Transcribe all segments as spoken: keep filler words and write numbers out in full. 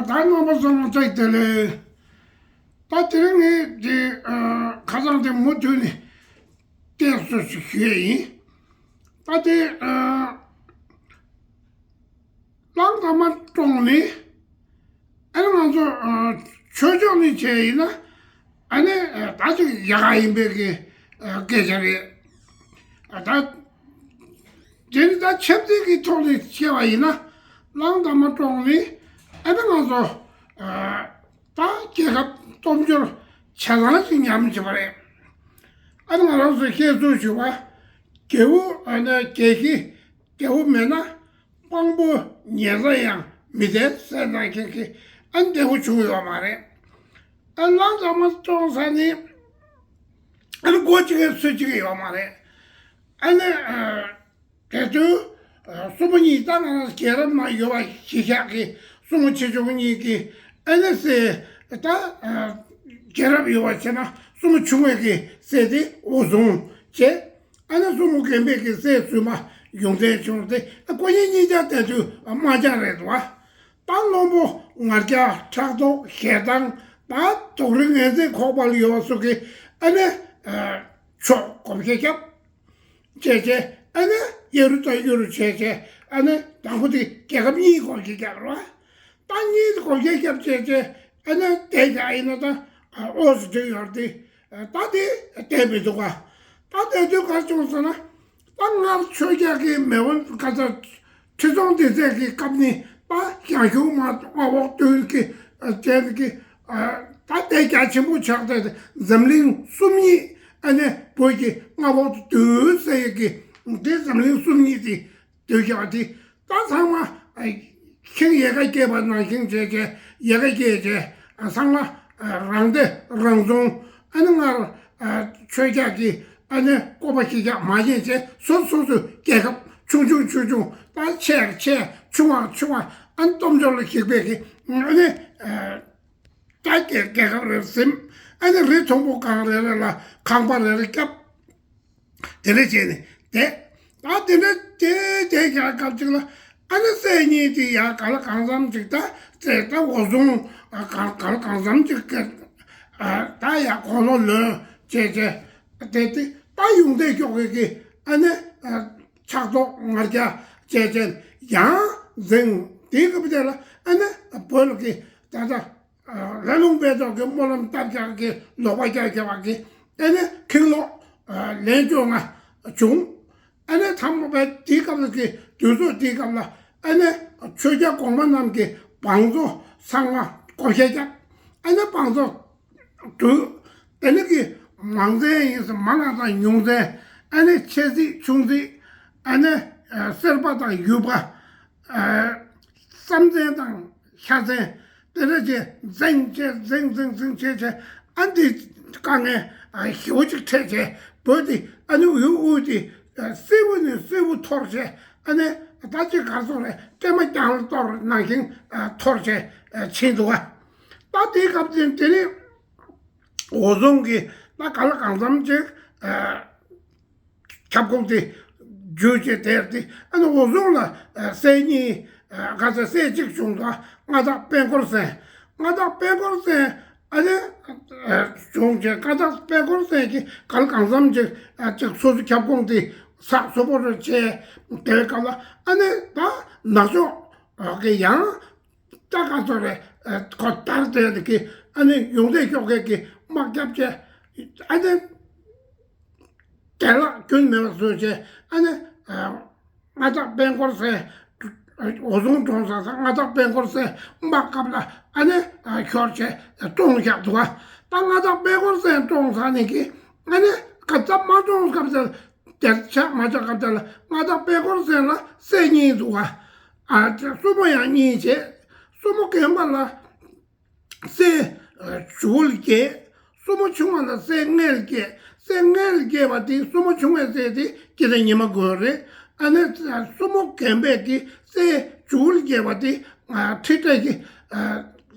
ད་རྣམ་པ་ཚང་མ་བཀྲ་ཤིས་བདེ་ལེགས། ད་དེ་རིང་ངས་དེ་ཨ་ཁ་སང་དེ་མུ་མཐུད་ནས་བསྟན་སྲོལ་ཞིག་ཞུ་ཡས་ཡིན། ད་དེ་ཨ་གླང་དར་མ་བཀྲོངས་ནས། ཨ་ནི་ང་ཚོ་ཨ་ཆོས་ཕྱོགས་ནས་བྱས་ཡིན་ན། ཨ་ནི་ཨ་ད་ཅིག་ཡག་ག་ཡིན་པའི་གི་ཨ་སྐད་ཆ་རེད། ཨ་ད་དེ་ནི་ད་ཆབ་སྲིད་ཀྱི་ཐོག་ནས་བཤད་པ་ཡིན་ན། གླང་དར་མ་བཀྲོངས་ནས་ཨ་ནི་ང་ཚོ་ཨ་ད་རྒྱལ་ཁབ་སྟོབས་འབྱོར་ཆ་ཚང་ཞིག་ཉམས་བྱས་པ་རེད། ཨ་ནི་ང་རང་ཚོ་བཤད་ཚུལ་ཞུ་བ། རྒྱལ་པོ་ཨ་ནི་རྒྱལ་གཞི་བདེ་པོ་མེད་ན། དཔང་པོ་ཉེ་ས་ཡང་མི་བདེ་ཟེར་ནང་བཞིན་གྱི་ཨ་ནི་བདེ་པོ་བྱུང་ཡོད་མ་རེད། ཨ་གླང་དར་མ་བཀྲོངས་ས་ནི་ཨ་ནི་སྒོ་གཅིག་གི་ཚུལ་གཅིག་ཡོད་མ་རེད། ཨ་ནི་ཨ་དེ་དུས་ཨ་སྲུ་མོ་གཉིས་ད་ང་རྒྱལ་རབས་ནང་ཡོད་པ་གཞིས་ཆགས་ཀྱི་སྲུ་མོ་ཆེ་ཆུང་གཉིས་ཀྱི་ཨ་ནི་སྲས་ད་ཨ་རྒྱལ་རབས་ཡོད་པ་བྱས་ན་སྲུ་མོ་ཆུང་བའི་གི་སྲས་དེ་འོ་བཟུང་བྱས། ཨ་ནི་སྲུ་མོ་རྒན་པའི་གི་སྲས་བཙུན་མ་ཡོངས་འཛིན་བྱུང་སྟེ། ཨ་ཁོ་གཉིས་གཉིས་ཆ་དེ་དུས་དམག་རྒྱགས་རེད་འདུག་བ། ད་བློན་པོ་ང་རྒྱལ་ཕྲག་དོག་ཞེ་སྡང་ད་དོགས་རིགས་ངན་ཚད་ཁོག་པ་ལ་ཡོད་པ་སོགས་ཀྱི་ཨ་ནི་ཨ་ཕྱོགས་གོམ་ཁ་བརྒྱབ་བྱས་བྱས། ཨ་ནི་གཡས་རུ་དང་གཡོན་རུ་བྱས་བྱས། ཨ་ནི་དང་པོ་དེ་རྒྱལ་ཁབ་གཉིས་གོམ་ཁ་བརྒྱབ་རེད་བ། ད་གཉིས་དེ་གོམ་ཁ་བརྒྱབ་བྱས་བྱས། ཨ་ནི་དེ་ཡ་ཡིན་ན་ད་ཨོ་སི་ཏྲེ་ཡོད་དེ། ད་དེ་བསྡད་མི་འདུག་ག་ད་དེ་དུས་ག་བྱུང་ཟེར་ན། ད་སྔར་ཆོས་རྒྱལ་གྱི་མེས་དབོན་ག་ཚ་ཁྲི་སྲོང་ལྡེ་བཙན་གྱི་སྐབས་ནས་ད་ཞང་ཞུང་མ་མངའ་འོག་སྟོད་ཀྱི་བྱས་ཀྱི་ད་དེ་རྒྱ་ཆེན་པོ་ཆགས་ཏེ། འཛམ་གླིང་སུམ་གཉིས་ཨ་ནི་བོད་ཀྱི་མངའ་འོག་ཏུ་སྡོད་ཟེར་ཡས་ཀྱི་དེ་འཛམ་གླིང་སུམ་གཉིས་དེ། དུས་ཀྱང་དེ་ད་ཚང་མ་ཨ་ཁྱེད་ཡལ་ག་སྐྱེས་པ་ནང་བཞིན་བྱས་བྱས། ཡལ་ག་སྐྱེས་བྱས། ཨ་ཚང་མ་ཨ་རང་བདེ་རང་བཟུང་། ཨ་ནི་སྔར་ཨ་ཆོས་རྒྱལ་གྱི་ཨ་ནི་བཀོད་པ་གཞིར་བཞག་མ་བྱས་བྱས། སོ་སོ་སོའི་རྒྱལ་ཁབ་ཆུང་ཆུང་ཆུང་ཆུང་ད་ཆེ་ཆེ་ཆུང་བ་ཆུང་བ་ཨ་ནི་སྟོབས་འབྱོར་ལ་གཞིགས་པའི་གི་ཨ་ནི་ཨ་ད་རྒྱལ་རྒྱལ་ཁབ་རེ་ཟིན། ཨ་ནི་རི་མཐོན་པོ་གང་རེ་རེ་ལ་ཁང་པ་རེ་རེ་བརྒྱབ། དེ་འདྲ་བྱས་ནས་བསྡད། ད་དེ་འདྲ་བསྡད་བསྡད་ཀྱང་སྐབས་གཅིག་ལ་ཨ་ནི་སྲས་གཉིས་དེ་ཡང་གང་ལ་གང་འཚམ་ཅིག་ད་བཙས། ད་འོ་བཟུང་གང་གང་ལ་གང་འཚམ་ཅིག་གི་ད་ཡང་དགུང་ལོ་ལོན་བྱས་བྱས། དེ་དེ་ད་ཡོངས་འདྲེན་ཤོག་གི་གི་ཨ་ནི་ཕྱག་ཐོག་ང་རྒྱལ་བྱས་བྱས་ཡང་འཛིན། དེའི་སྐབས་དེ་ལ་ཨ་ནི་བོད་ཀྱི་ད་ལྟ་ལ་ལུང་པའི་ཐོག་གི་སྨོན་ལམ་བཏབ་རྒྱག་གི་ལོག་པ་རྒྱག་རྒྱག་པ་གི་ཨ་ནི་ཁེངས་ལོག་ལན་བཅོ་ལྔ་བྱུང་། ཨ་ནི་ཐ་མ་པའི་དེའི་སྐབས་ལ་གི་དུས་ཚོད་དེའི་སྐབས་ལ་ཨ་ནི་ཆོས་རྒྱལ་གོང་མ་རྣམས་ཀྱི་བང་མཛོད་ཚང་མ་བགོ་བཤའ་བརྒྱབ། ཨ་ནི་བང་མཛོད་དུ་དེ་ནི་གི་མང་ཚན་ཡིན་ཟེར། མང་ང་དང་ཉུང་ཚན། ཨ་ནི་ཆེ་ཚིག་ཆུང་ཚིག་ཨ་ནི་སེར་པ་དང་ཡུ་བ། ཨ་བསམ་ཚན་དང་ཤ་ཚན། དེ་འདྲ་བྱས་འཛིང་བྱས་འཛིང་འཛིང་འཛིང་བྱས་བྱས། ཨ་འདི་དཀའ་ངལ་ཨ་ཞེ་པོ་ཅིག་འཕྲད་བྱས། བོད་འདི་ཨ་ནི་འུ་འུ་འདི་ཨ་སེར་པོ་ནས་སེར་པོ་འཐོར་བྱས། ཨ་ནི་ད་ཅིག་གར་སོང་རེད། སྲན་མ་རྒྱང་ལ་གཏོར་ནང་བཞིན་ཨ་འཐོར་བྱས་ཨ་ཕྱིན་འདུག་ག་ད་དེའི་སྐབས་དེ་དེ་ནི་འོ་བཟུང་གི་ད་གང་ལ་གང་འཚམ་ཅིག་ཨ་ཁྱབ་ཁོངས་དེ་བརྒྱུད་བྱས་དེར་དེ། ཨ་ནི་འོ་བཟུང་ལ་ཨ་སྲས་གཉིས། ཨ་ག་ཚ་སྲས་གཅིག་བྱུང་དོ། མངའ་བདག་དཔལ་འཁོར་བཟང་། མངའ་བདག་དཔལ་འཁོར་བཟང་ཨ་ནི་ཨ་བྱུང་བྱས། མངའ་བདག་དཔལ་འཁོར་བཟང་གིས་གང་ལ་གང་འཚམ་ཅིག་ཨ་ཅིག་སོ་སོ་ཁྱབ་ཁོངས་དེ་སག་སོ་པོ་རུ་བྱས། དེའི་སྐབས་ལ་ཨ་ནི་ད་ནག་ཕྱོགས་ཀྱི་ཡང་ད་ག་ཚོད་རེད། ཨ་ཁོ་ལྟར་དེ་གི་ཨ་ནི་ཡོངས་འདྲེན་ཤོག་ཁའི་གི་དམག་རྒྱབ་བྱས། ཨ་ནི་རྒན་ལགས་རྒྱུན་མེད་པར་བཟོས་བྱས། ཨ་ནི་ཨ་མངའ་བདག་དཔལ་འཁོར་བཟང་འོ་བཟུང་བཀྲོངས་ས་དང་། མངའ་བདག་དཔལ་འཁོར་བཟང་དམག་སྐབས་ལ་ཨ་ནི་ཨ་ཤོར་བྱས་བཀྲོངས་བཞག་འདུག་ག་ད་མངའ་བདག་དཔལ་འཁོར་བཟང་བཀྲོངས་ས་ནས་གི་ཨ་ནི་ག་ཚ་མ་བཀྲོངས་སྐབས་དེར་དེར་ཆགས་མ་ཆགས་སྐབས་དེ་ལ་མངའ་བདག་དཔལ་འཁོར་བཟང་ལ་སྲས་གཉིས་འདུག་ག་ཨ་སྲུ་མོ་ཡང་གཉིས་བྱས། སྲུ་མོ་རྒན་པ་ལ་སྲས་ཨ་དྲུག་ལ་སྐྱེས། སྲུ་མོ་ཆུང་བ་ལ་སྲས་ལྔ་ལ་སྐྱེས། སྲས་ལྔ་ལ་སྐྱེས་པ་དེ་སྲུ་མོ་ཆུང་བའི་སྲས་དེ་སྐྱེ་ས་ཉི་མ་དགོས་རེད། ཨ་ནི་སྲུ་མོ་རྒན་པས་ཀྱི་སྲས་དྲུག་ལ་སྐྱེས་པ་དེ་ཨ་ཁྲི་ཏྲ་གི་ཨ་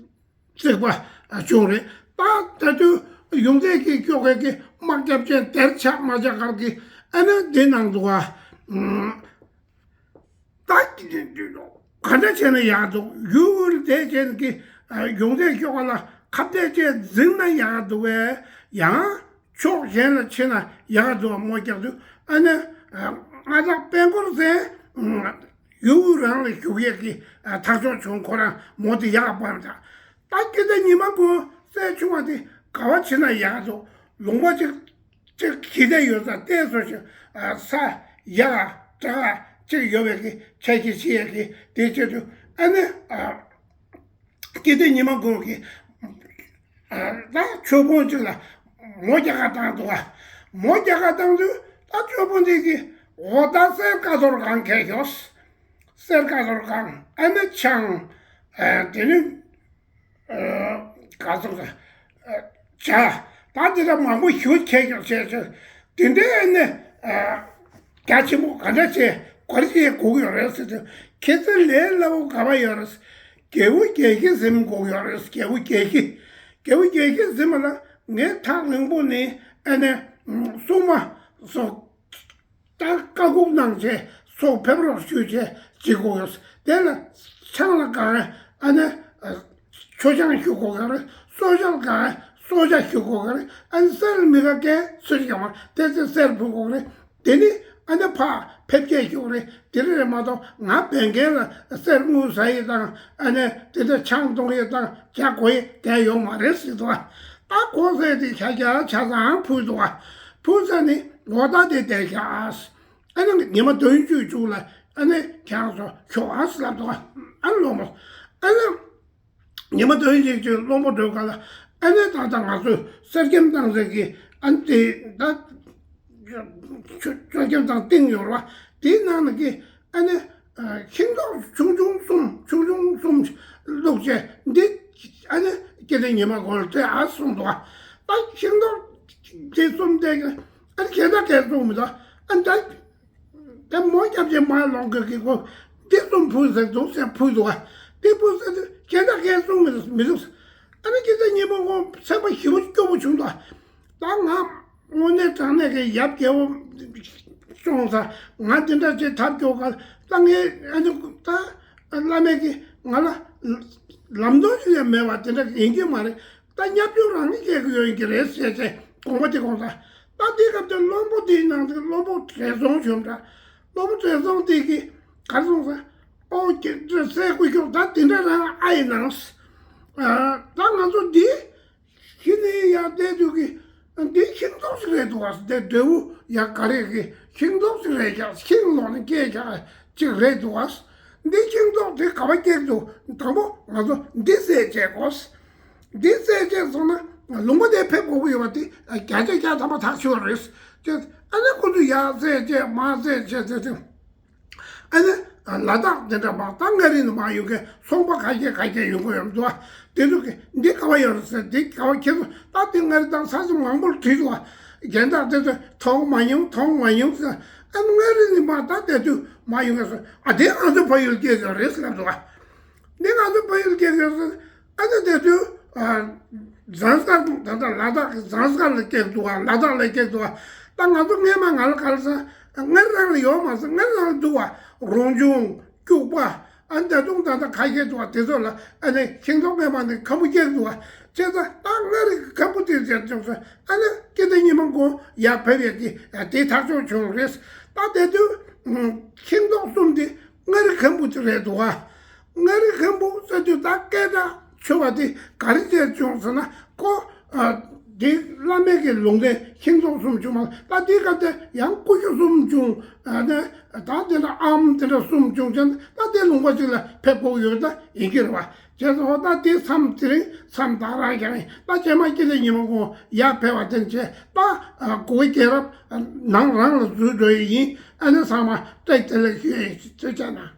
བརྩེགས་པ་བྱུང་རེད། ད་ད་དུང་ཡོངས་འདྲེན་གྱི་ཤོག་ཁའི་གི་དམག་རྒྱབ་ཆེན་དེར་ཆགས་མ་ཆགས་སྐབས་ཀྱི་ཨ་ནི་འདི་གནང་འདུག་ག་ད་ག་འདྲ་བྱས་ན་ཡག་འདུག་ཡུལ་དབུས་ལ་བསྡད་བྱས་ཀྱི་ ཡོང་ཚད་ཤོག་ཁ་ལ་ཁ་གཏད་བཅས་འཛིང་ན་ཡག་འདུག་བས། ཡང་ཕྱོགས་གཞན་ལ་ཕྱིན་ན་ཡག་འདུག་བ། མོ་རྒྱག་དུས་ཨ་ནི་ང་དང་དཔལ་འཁོར་ཟེར་ཡུལ་དབུས་རང་ལ་བཞུགས་ཡས་ཀྱི་ཐག་གཅོད་བྱུང་། ཁོ་རང་མོ་དེ་ཡག་པར་འདྲ། ད་སྐྱིད་ལྡེ་ཉི་མ་མགོན་སྲས་ཆུང་བ་དེ་ག་བ་ཕྱིན་ན་ཡག་འདུག་ལུང་པ་ཅིག་ཅིག་གི་དེ་ཡོད་ས་བལྟས་སོ་ཞིག་ས་ཡག་དྲག་ཅིག་ཡོད་པའི་གི་ཆ་གི་ཆི་ཡས་གི་དེ་བྱེད་དུས་ཨ་ནི། སྐྱིད་ལྡེ་ཉི་མ་མགོན་གྱིས་ད་ཆོས་དཔོན་ཅིག་ལ་མོ་རྒྱག་ག་བཏང་འདུག་ག་མོ་རྒྱག་ག་བཏང་དུས་ད་ཆོས་དཔོན་དེ་གིས་འོ་ད་གསེར་ཀ་ཐོར་གང་ཁྱེར་ཤོག་གསེར་ཀ་ཐོར་གང་ཨ་ནི་ཆང་དེ་ནི་ག་ཚོད་ཀ་ཇ་ད་དེ་འདྲ་མང་པོ་ཞུ་ཁྱེར་ཤོག་བྱས་ཚེ་དེ་འདྲའི་ཨ་ནི། རྒྱ་ཆེན་པོ་ག་འདྲ་བྱས་ག་རེ་བྱས་དགོས་ཀྱི་ཡོད་རེད་ཟེར་དུས། ཁྱེད་ཚོའི་ལས་སླ་པོ་ག་པར་ཡོད་རེད། རྒྱལ་བུ་རྒྱལ་གཞི་ཟིན་དགོས་ཀྱི་ཡོད་རེད། རྒྱལ་བུ་རྒྱལ་གཞི། རྒྱལ་བུ་རྒྱལ་གཞི་ཟིན་པ་ལ་ངས་ཐག་རིང་པོ་ནས་ཨ་ནི་སྲུང་མ་སོགས་ད་བཀའ་ཁུག་གནང་བྱས་སྲོག་ཕེབས་རོགས་ཞུ་བྱས་བྱེད་དགོས་ཀྱི་ཡོད། དེ་ལ་ཆང་ལ་གང་ཨ་ནི། མཆོད་ཆང་ཞུ་དགོས་ཀྱི་རེད། གསོལ་ཇ་ག་གསོལ་ཇ་ཞུ་དགོས་ཀྱི་རེད། ཨ་ནི་གསེར་མི་དགའ་མཁན་སུ་ཞིག་ཡོང་བ་དེ་ཚོས་གསེར་ཕུལ་དགོས་ཀྱི་རེད། དེ་ནི་ཨ་ནི་ཕར་ཕེབས་སྐྱེལ་ཞུ་གི་རེད། དེ་རེད་མ་གཏོགས་ང་བན་རྒན་ལ་གསེར་དངུལ་ཟ་ཡས་དང་ཨ་ནི་དེ་ཚོ་ཆང་འཐུང་ཡས་དང་ཇ་དགོས་ཡས་གང་ཡོད་མ་རེད་ཟེར་འདུག་ག་ད་ཁོང་ཚོས་དེ་ཆ་ཆ་ཆ་ཚང་ཕུལ་འདུག་ག་ཕུལ་ཚར་ནི་ལོ་ཟླ་དེ་བསྡད་ཤག་ཨ་ནི་ཉི་མ་བདུན་ཅུ་བཅུ་ལ་ཨ་ནི་ཁྱེད་རང་ཚོ་ཤོག་ཨ་ཟེར་ལབ་འདུག་ག་ཨ་ནི་ལོ་མོ་ཨ་ནི། ཉི་མ་དོན་ཞིག་ཅིག་བློན་པོ་སྒྲོལ་དཀར་ལ་ཨ་ནི་ད་ལྟ་ང་ཚོས་གསེར་སྐྱེམས་བཏང་ཟེར་གི་ཨ་ནི་དེ་ད་གསེར་སྐྱེམས་བཏང་སྟེང་ཡོད་ར་བ་དེའི་ནང་ན་གི་ཨ་ནི་ཤིང་ཏོག་ཆུང་ཆུང་གསུམ་ཆུང་ཆུང་གསུམ་བླུགས་བྱས་འདི་ཨ་ནི་སྐྱེ་ལྡན་ཉི་མ་མགོན་ལ་སྤྲད་ཨ་གསུངས་འདུག་ཨ་ཤིང་ཏོག་དེ་གསུམ་དེ་གི་ཨ་ནི་གས་ད་གས་གསུངས་མི་འདུག་ཨ་ནི་ད། དེ་མོ་སྐྱབས་རྗེས་མར་ལོངས་སྐབས་ཀྱི་སྐོར་འདི་གསུམ་ཕུལ་ཟེར་འདུག་ཟེར་ཕུལ་འདུག་ག་དེ་ཕུལ་ཟེར་དུས་གཞན་དག་གས་གསུང་མི་འདུག་མི་འདུག་ཨ་ནི་སྐྱིད་ལྡེ་ཉི་མ་མགོན་སེམས་པ་ཞེ་པོ་སྐྱོ་པོ་བྱུང་འདུག་ད་ང་དངོས་གནས་དྲང་གནས་ཀྱི་ཡབ་རྒྱལ་པོ་སོང་ས་ང་འདི་འདྲ་ཅིག་ཐབས་སྐྱོ་ག་ད་ངས་ཨ་ནི་ད་བླ་མས་ཀྱི་ང་ལ་ལམ་སྟོན་ཞིག་ཡང་མེད་པ་དེ་འདྲ་ཡིན་གྱི་མ་རེད། ད་བརྙས་བཅོས་རང་གིས་བྱེད་ཀྱི་ཡོད་ཡིན་གྱི་རེད་ཟེར་བྱས་དགོངས་པ་དེ་དགོངས་ས། ད་དེའི་སྐབས་དེ་བློན་པོ་དེའི་ནང་དུ་བློན་པོ་བགྲེས་སོང་བྱུང་འདྲ། བློན་པོ་བགྲེས་སོང་དེ་གིས་ག་རེ་གསུངས་ས། ཨོ་ཀྱེ་སྲས་སྐུ་ཞབས་ད་དེ་འདྲ་རང་ཨ་ཡིན་ནམ། ད་ང་ཚོ་འདི་གཞི་ནས་ཡར་བལྟས་དུས་ཀྱི་འདི་ཤིང་ཏོག་ཞིག་རེད་འདུག་བ། དེ་འབྲས་བུ་ཡ་ག་རེ་གི་ཤིང་ཏོག་ཞིག་རེད་ཀྱང་ཤིང་ལོག་ནས་སྐྱེས་ཀྱང་ཅིག་རེད་འདུག་བ། འདི་ཤིང་ཏོག་དེ་ག་པར་སྐྱེས་འདུག་དང་པོ་ང་ཚོ་འདི་ཟས་བྱེད་དགོས། འདི་བཙལ་བྱས་སོང་ན་ལུང་པ་དེ་ཕེབས་དགོས་ཀྱི་ཡོད་པ་དེ་བརྒྱ་ཆ་བརྒྱ་ཐམ་པ་ཐག་ཆོད་རེད། ཅེས་ཨ་ནི་ཁོ་ཚོས་ཡར་བཙལ་བྱས་མར་བཙལ་བྱས་བཙལ་བྱས་ཨ་ནི་ལ་དྭགས་དེ་འདྲ་མར་ད་མངའ་རིས་ནས་མར་ཡོང་མཁན་ཚོང་པ་ཁ་ཤས་ཁ་ཤས་ཡོང་གི་ཡོད་འདུག་དེ་ཚོ་གིས་འདི་ག་བ་ཡོད་རེད་ཟེར། འདི་ག་བ་ཁྱེད་ཚོ་ད་འདི་མངའ་རིས་དང་ས་མཚམས་མང་པོར་བྲིས་འདུག་གཞན་དག་དེ་ཚོས་མཐོང་མ་མྱོང་མཐོང་མ་མྱོང་ཟེར། ཨ་ནི་མངའ་རིས་ནས་མར་ད་དེ་དུས་མར་ཡོང་མཁན་ཚོས་ཨ་དེ་ང་ཚོའི་ཕ་ཡུལ་སྐྱེས་ཡོད་རེད་ཟེར་ལབ་འདུག་འདི་ང་ཚོ་བལ་ཡུལ་སྐད་ཡོད་ཟེར། ཨ་ནི་དེ་དུས་ཟངས་དཀར་ད་ལྟ་ལ་དྭགས་ཀྱི་ཟངས་དཀར་ལ་སྐྱེས་འདུག་བ། ལ་དྭགས་ལ་སྐྱེས་འདུག་བ། ད་ང་ཚོ་སྔས་མ་ང་ལ་ག་རེ་ཟེར། མངའ་རིས་ནང་ལ་ཡོད་མ་ཟེར། མངའ་རིས་ནང་ལ་འདུག་བ། རོང་ཆུང་སྐྱུག་པ། ཨ་ནི་ད་དུང་ད་ལྟ་ཁ་ཤས་འདུག་བ། དེ་ཚོ་ལ་ཨ་ནི་ཤིང་ཏོག་སྔས་མ་ནས་ཁམ་བུ་སྐྱེས་འདུག་བ། བྱས་ཙང་ད་མངའ་རིས་ཀྱི་ཁམ་བུ་དེ་ཟེར་བྱུང་ཟེར། ཨ་ནི་སྐྱིད་ལྡེ་ཉི་མ་མགོན་ཡར་ཕེབས་ཡས་ཀྱི་དེ་ཐག་གཅོད་བྱུང་རེད། ད་དེ་དུས་ཤིང་ཏོག་གསུམ་དེ་མངའ་རིས་ཁམ་བུ་དེ་རེད་འདུག་བ། མངའ་རིས་ཁམ་བུ་ཟེར་དུས་ད་སྐད་གྲགས་ཆོད་པ་དེ་ག་རེ་བྱས་བྱུང་ཟེར་ན། ཁོ་ཨ་དེ་བླ་མེད་ཀྱི་ལུང་བསྟན་ཤིང་ཏོག་གསུམ་བྱུང་མ། ད་དེའི་སྐབས་དེ་ཡང་ཀུ་ཤུ་གསུམ་བྱུང་། ཨ་ནི་ད་དེ་འདྲ་ཨམ་དེ་འདྲ་གསུམ་བྱུང་ཙང་ད་དེ་ལུང་པ་གཅིག་ལ་ཕེབས་དགོས་ཡོད་ད་ཡིན་གྱི་རེད་བ། བྱས་ཙང་ད་དེ་མཚམས་དེ་རིང་མཚམས་ད་རང་ཀྱང་ཡིན། ད་རྗེས་མ་སྐྱིད་ལྡེ་ཉི་མ་མགོན་ཡར་ཕེབས་པ་དེ་བྱས་ད་ཨ་གུ་གེ་རྒྱལ་རབས་ནང་རང་ལ་འཛུལ་འགྲོ་ཡི་ཡིན། ཨ་ནི་ཚང་མ་བཀྲ་ཤིས་བདེ་ལེགས་ཞུ་ཡི་ཡིན། ཐུགས་རྗེ་གནང་།